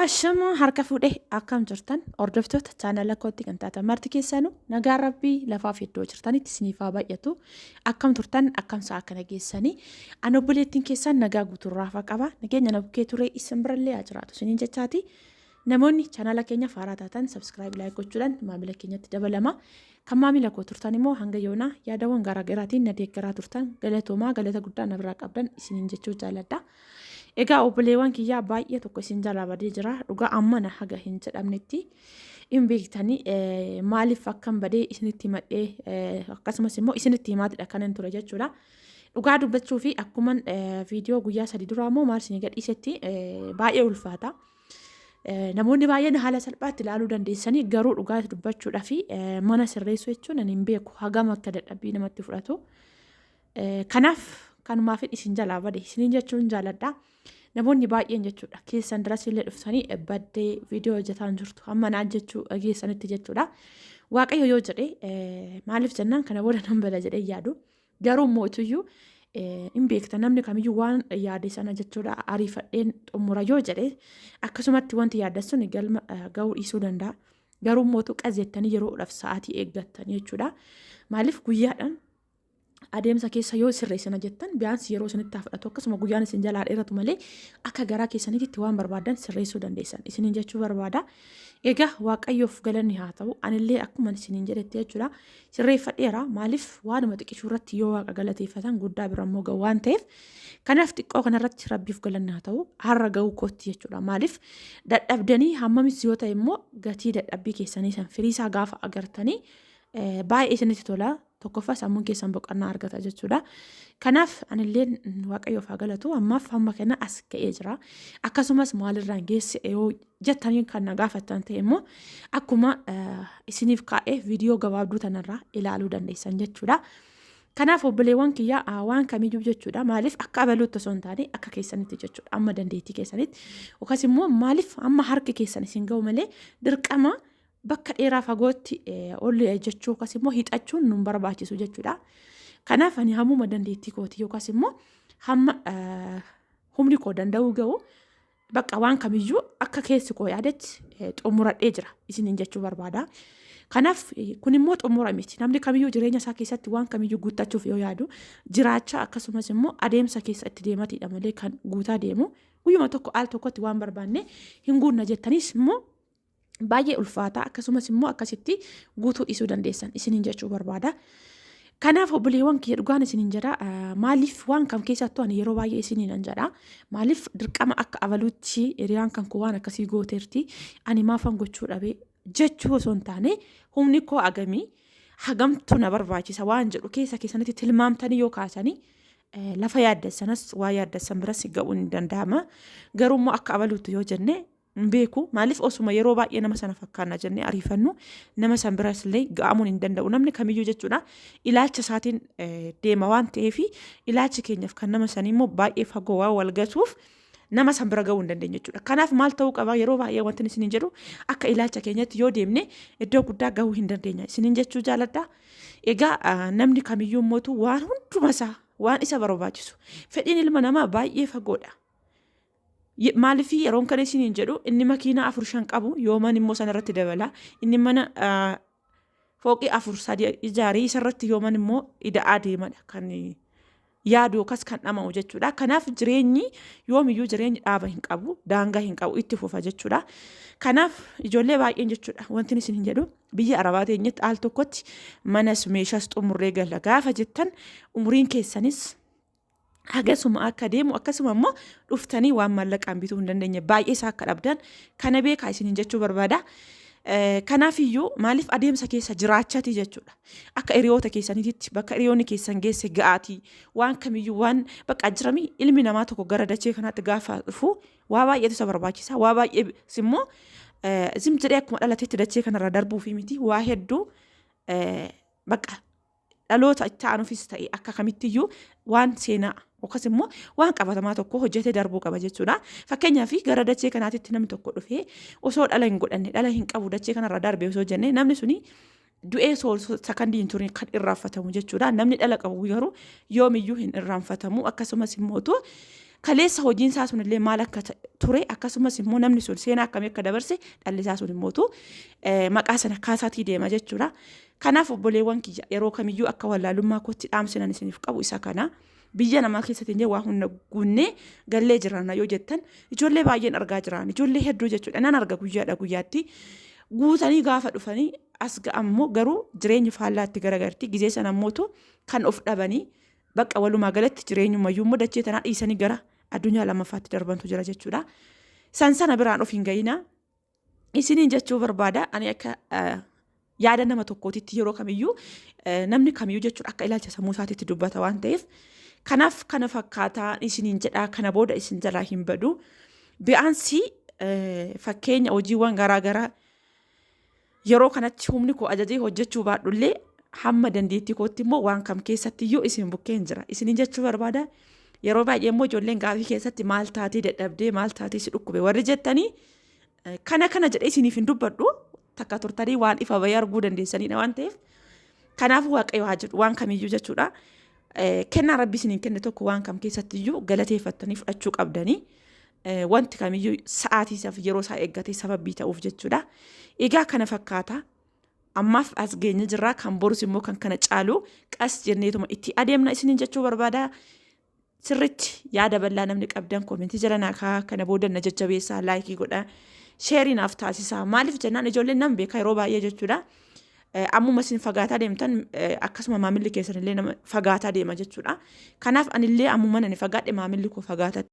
Ashama harka fuudhee akkam jirtan hordoftoota chaanala kootti kan taatan marti keessanuu nagaan rabbii lafaaf iddoo jirtanitti isiniif haa baay'atu. Akkam turtan akkam sa'a kana geessanii an obboleettiin keessan nagaa guutuun raafaa qaba nageenya na bukkee ture isin birallee haa jiraatu isiniin jechaati. Namoonni chaanala keenya faaraa taatan subscribe like gochuudhaan maamila keenyatti dabalama. Kan maamila koo turtan immoo hanga yoonaa yaadawwan garaagaraatiin na deeggaraa turtan galatoomaa galata guddaa na biraa qabdan isiniin jechuu jaaladha. Egaa obboleewwan kiyyaa baay'ee tokko isin jalaa badee jira. Dhugaa ammana haga hin jedhamnetti hin beektanii maaliif akkan badee isinitti himadhee akkasumas immoo isinitti himaatidha kanan ture jechuudha. Dhugaa dubbachuu fi akkuman viidiyoo guyyaa 3 duraa immoo maal isin gadhiisetti baay'ee ulfaata. Namoonni baay'een haala salphaatti ilaaluu dandeessanii garuu dhugaa dubbachuudhaa fi mana sirreessuu jechuun ani hin beeku hagam akka dadhabbii namatti fudhatu. Kanaaf kanumaaf isin jalaa bade isiniin jechuun jaaladha. Namoonni baay'een jechuudha keessan duras illee dhuftanii baddee viidiyoo hojjetaan jirtu hamma naan jechuu geessanitti jechuudha. Waaqayyo yoo jedhe maaliif jennaan kana booda nan bada jedhee yaadu. Garuu immoo ituyyuu hin beekta namni kamiyyuu waan yaade sana jechuudha ariifadheen xumura yoo jedhe akkasumatti wanti yaaddan sun galma ga'uu dhiisuu danda'a. Garuu immoo qajeettanii yeroodhaaf sa'aatii eeggattan jechuudha. Maaliif guyyaadhaan adeemsa keessa yoo sirreessina jettan biyaansi yeroo isinitti haa fudhatu akkasuma guyyaan isin jalaa dheeratu malee akka garaa keessanitti waan barbaadan sirreessuu dandeessan isiniin jechuu barbaada. Egaa Waaqayyoof galanni haa ta'u anillee akkuma isiniin jedhetti jechuudha sirreeffadheera maaliif waanuma xiqishuu irratti yoo waaqa galateeffatan guddaa bira immoo ga'u waan ta'eef kanaaf xiqqoo kanarratti rabbiif galanni haa ta'u har'a ga'uu kootti jechuudha maaliif dadhabdanii hammamis yoo ta'e immoo gatii dadhabbii keessanii san firiisaa gaafa agartanii baay'ee isinitti tola. Tokkoffaa sammuun keessan boqonnaa argata jechuudha. Kanaaf anilleen Waaqayyoof haa galatu ammaaf hamma kana as ga'ee jira. Akkasumas maalirraan geesse yoo jettanii kan na gaafattan ta'e immoo akkuma isiniif kaa'ee viidiyoo gabaabduu tanarraa ilaaluu dandeessan jechuudha. Kanaaf obboleewwan kiyya waan kamiyyuu jechuudha maaliif akka abaluutti osoo hin taane akka keessanitti jechuudha amma dandeettii keessanitti yookaas immoo maaliif amma harki keessan isin ga'u malee dirqama bakka dheeraa fagootti ol jechuu yookaas immoo hiixachuun nun barbaachisu jechuudha. Kanaaf ani hammuma dandeettii kooti yookaas immoo hamma humni koo danda'uu ga'u bakka waan kamiyyuu akka keessi koo yaadetti xumuradhee jira isiniin jechuu barbaada. Kanaaf kun immoo xumura miti. Namni kamiyyuu jireenya isaa keessatti waan kamiyyuu guuttachuuf yoo yaadu jiraachaa akkasumas immoo adeemsa keessa itti deematiidha malee kan guutaa deemu guyyuma tokko al tokkotti waan barbaanne hin guunna jettaniis immoo baay'ee ulfaata akkasumas immoo akkasitti guutuu dhiisuu dandeessan isiniin jechuu barbaada. Kanaaf obboleewwan kiyya dhugaan isiniin jedha maaliif waan kam keessattuu ani yeroo baay'ee isiniin an jedha maaliif dirqama akka abaluutti hiriyaan kan koo waan akkasii gooteerti ani maafan gochuu dhabe jechuu osoo hin taane humni koo agamii hagamtu na barbaachisa waan jedhu keessa keessanitti tilmaamtanii yoo kaasanii lafa yaaddessanas waa yaaddessan biras ga'uun hin danda'ama. Garuu immoo akka abaluutti yoo jenne hin beeku. Maaliif osuma yeroo baay'ee nama sana fakkaanna jennee ariifannu nama san biras illee ga'amuun hin danda'u. Namni kamiyyuu jechuudha ilaalcha isaatiin deema waan ta'eef ilaalchi keenyaaf kan nama sanii immoo baay'ee fagoo waan wal gatuuf nama san bira ga'uu hin dandeenye jechuudha. Kanaaf maal ta'uu qaba yeroo baay'ee wanti isiniin jedhu akka ilaalcha keenyatti yoo deemne iddoo guddaa ga'uu hin dandeenya isiniin jechuu jaaladha. Egaa namni kamiyyuu immootu waan hunduma isaa waan isa barbaachisu fedhiin ilma namaa baay'ee fagoodha. Maaliif yeroon kana isiniin jedhu inni makiinaa 4 5 qabu yooman immoo sanarratti dabala inni mana fooqii 4 3 ijaaree isarratti yooman immoo ida'aa deemadha kan yaadu yookaas kan dhama'u jechuudha. Kanaaf jireenyi yoomiyyuu jireenyi dhaaba hin qabu daangaa hin qabu itti fufa jechuudha. Kanaaf ijoollee baay'een jechuudha wanti isin hin jedhu biyya arabaa teenyetti al tokkotti manas meeshaas xumurree galla gaafa jettan umuriin keessanis hagasuma akka deemu akkasuma immoo dhuftanii waan maallaqaan bituu hin dandeenye baay'ee isaa akka dhabdan kana beekaa isiniin jechuu barbaada. Kanaaf iyyuu maaliif adeemsa keessa jiraachatii jechuudha. Akka hiriyoota keessaniititti bakka hiriyoonni keessan geesse ga'aatii waan kamiyyuu waan bakka jirami ilmi namaa tokko gara dachee kanaatti gaafa dhufu waa baay'eetu isa barbaachisa. Waa baay'ee immoo zim jedhee akkuma dhalatetti dachee kanarra darbuu fi miti waa hedduu bakka dhaloota itti aanufis ta'e akka kamittiyyuu waan seenaa yookaas immoo waan qabatamaa tokko hojjetee darbuu qaba jechuudha. Fakkeenyaaf gara dachee kanaatitti namni tokko dhufee osoo dhala hin godhanne dhala hin qabu dachee kanarra darbe osoo jenne namni suni du'ee sakandii hin turin kan irraanfatamu jechuudha. Namni dhala qabu garuu yoomiyyuu hin irraanfatamu akkasumas immoo kaleessa hojiin isaa sunillee maal akka ta'e ture akkasumas immoo namni sun seenaa akkamii akka dabarse dhalli isaa sun immootu maqaa sana kaasaatii deema jechuudha. Kanaaf obboleewwan kiyya yeroo kamiyyuu akka wallaalummaa kootti dhaamsinan isiniif qabu isa kana. Biyya namaa keessatti illee waa hunda guunnee gallee jiraanna yoo jettan ijoollee baay'een argaa jiraan ijoollee hedduu jechuudha nan arga guyyaadha guyyaatti guutanii gaafa dhufanii as ga'ammoo garuu jireenyi faallaatti garagarti gizee sana ammootu kan of dhabanii bakka walumaa galatti jireenyumayyuu immoo dachee tanaa dhiisanii gara addunyaa lammaffaatti darbantu jira jechuudha. San sana biraan of hin ga'inaa. Isiniin jechuu barbaada ani akka yaada nama tokkootitti yeroo kamiyyuu namni kamiyyuu jechuudha akka ilaalcha sammuu isaatiitti dubbata waan ta'eef kanaaf kana fakkaataa isiniin jedhaa kana booda isin jalaa hin badu. Bi'aansii fakkeenya hojiiwwan garaa garaa yeroo kanatti humni koo ajajee hojjechuu baadhullee hamma dandeettii kootti immoo waan kam keessatti iyyuu isin bukkeen jira. Isiniin jechuu barbaada. Yeroo baay'ee immoo ijoolleen gaafii keessatti maal taatee dadhabdee maal taatee si dhukkube warri jettanii kana kana jedhee isiniif hin dubbadhu takka turtanii waan ifa bahee arguu dandeessanidha waan ta'eef kanaafuu waaqayyo haa jedhu waan kamiyyuu jechuudha. Kennaa rabbi isiniin kenne tokko waan kam keessatti iyyuu galateeffattanii fudhachuu qabdanii. Wanti kamiyyuu sa'aatii isaaf yeroo isaa eeggatee sababii ta'uuf jechuudha. Egaa kana fakkaata. Ammaaf as geenye jirra kan borus immoo kan kana caalu qas jenneetuma itti adeemna isiniin jechuu barbaada. Sirritti yaada bal'aa namni qabdan koomentii jala naa kaa'aa kana booda na jajjabeessaa laayikii godhaa sheerii naaf taasisaa maaliif jennaan ijoolleen nan beeka yeroo baay'ee jechuudha. Ammuma isin fagaataa deemtan akkasuma maamilli keessan illee nama fagaataa deema jechuudha. Kanaaf anillee ammuma ani fagaadhe maamilli koo fagaataa.